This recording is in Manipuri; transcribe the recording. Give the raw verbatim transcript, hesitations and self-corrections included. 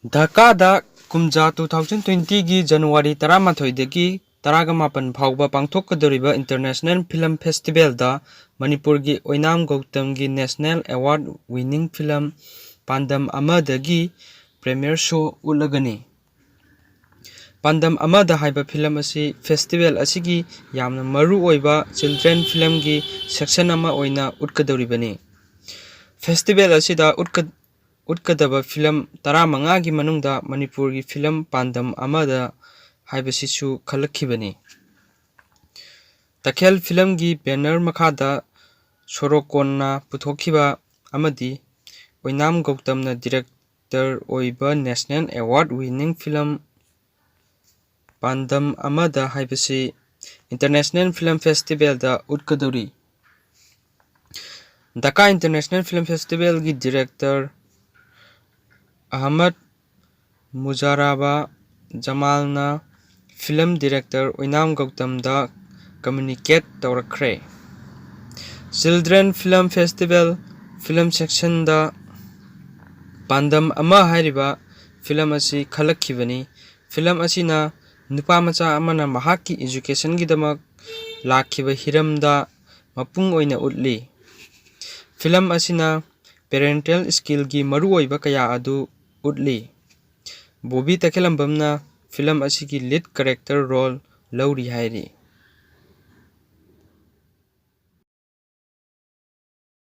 ꯙꯥꯀꯥꯗ ꯀꯨꯝꯖꯥ two thousand twenty ꯒꯤ ꯖꯅꯋꯥꯔꯤ ꯇꯔꯥꯃꯥꯊꯣꯏꯗꯒꯤ ꯇꯔꯥꯒ ꯃꯥꯄꯟ ꯐꯥꯎꯕ ꯄꯥꯡꯊꯣꯛꯀꯗꯧꯔꯤꯕ International Film Festival ꯗ ꯃꯅꯤꯄꯨꯔꯒꯤ ꯑꯣꯏꯅꯥꯝ ꯒꯧꯇꯝꯒꯤ National Award winning film ꯄꯥꯟꯗꯝ ꯑꯃꯗꯒꯤ premiere show ꯎꯠꯂꯒꯅꯤ꯫ ꯄꯥꯟꯗꯝ ꯑꯃꯗ ꯍꯥꯏꯕ film ꯑꯁꯤ festival ꯑꯁꯤꯒꯤ ꯌꯥꯝꯅ ꯃꯔꯨ ꯑꯣꯏꯕ children film ꯒꯤ section ꯑꯃ ꯑꯣꯏꯅ ꯎꯠꯀꯗꯧꯔꯤꯕꯅꯤ꯫ Festival ꯑꯁꯤꯗ ꯎꯠꯀ-, ꯎꯠꯀꯗꯕ film ꯇꯔꯥꯃꯉꯥꯒꯤ ꯃꯅꯨꯡꯗ ꯃꯅꯤꯄꯨꯔꯒꯤ film ꯄꯥꯟꯗꯝ ꯑꯃꯗ ꯍꯥꯏꯕꯁꯤꯁꯨ ꯈꯜꯂꯛꯈꯤꯕꯅꯤ꯫ ꯇꯈꯦꯜ film ꯒꯤ banner ꯃꯈꯥꯗ ꯁꯣꯔꯣꯀꯣꯟꯅ ꯄꯨꯊꯣꯛꯈꯤꯕ ꯑꯃꯗꯤ ꯑꯣꯏꯅꯥꯝ ꯒꯧꯇꯝꯅ director ꯑꯣꯏꯕ National Award winning film ꯄꯥꯟꯗꯝ ꯑꯃꯗ ꯍꯥꯏꯕꯁꯤ International Film Festival ꯗ ꯎꯠꯀꯗꯧꯔꯤ꯫ ꯙꯥꯀꯥ International Film Festival ꯒꯤ director ꯑꯍꯃꯗ ꯃꯨꯖꯥꯔꯥꯕꯥ ꯖꯃꯥꯜꯅ film director ꯑꯣꯏꯅꯥꯝ ꯒꯧꯇꯝꯗ communicate ꯇꯧꯔꯛꯈ꯭ꯔꯦ꯫ Children Film Festival film section ꯗ ꯄꯥꯟꯗꯝ ꯑꯃ ꯍꯥꯏꯔꯤꯕ film ꯑꯁꯤ ꯈꯜꯂꯛꯈꯤꯕꯅꯤ꯫ Film ꯑꯁꯤꯅ ꯅꯨꯄꯥ ꯃꯆꯥ ꯑꯃꯅ ꯃꯍꯥꯛꯀꯤ education ꯒꯤꯗꯃꯛ ꯂꯥꯛꯈꯤꯕ ꯍꯤꯔꯝꯗ ꯃꯄꯨꯡ ꯑꯣꯏꯅ ꯎꯠꯂꯤ꯫ Film ꯑꯁꯤꯅ parental skill ꯒꯤ ꯃꯔꯨꯑꯣꯏꯕ ꯀꯌꯥ ꯑꯗꯨ ꯎꯠꯂꯤ꯫ ꯕꯣꯕꯤ ꯇꯈꯦꯂꯝꯕꯝꯅ film ꯑꯁꯤꯒꯤ lead character role ꯂꯧꯔꯤ ꯍꯥꯏꯔꯤ꯫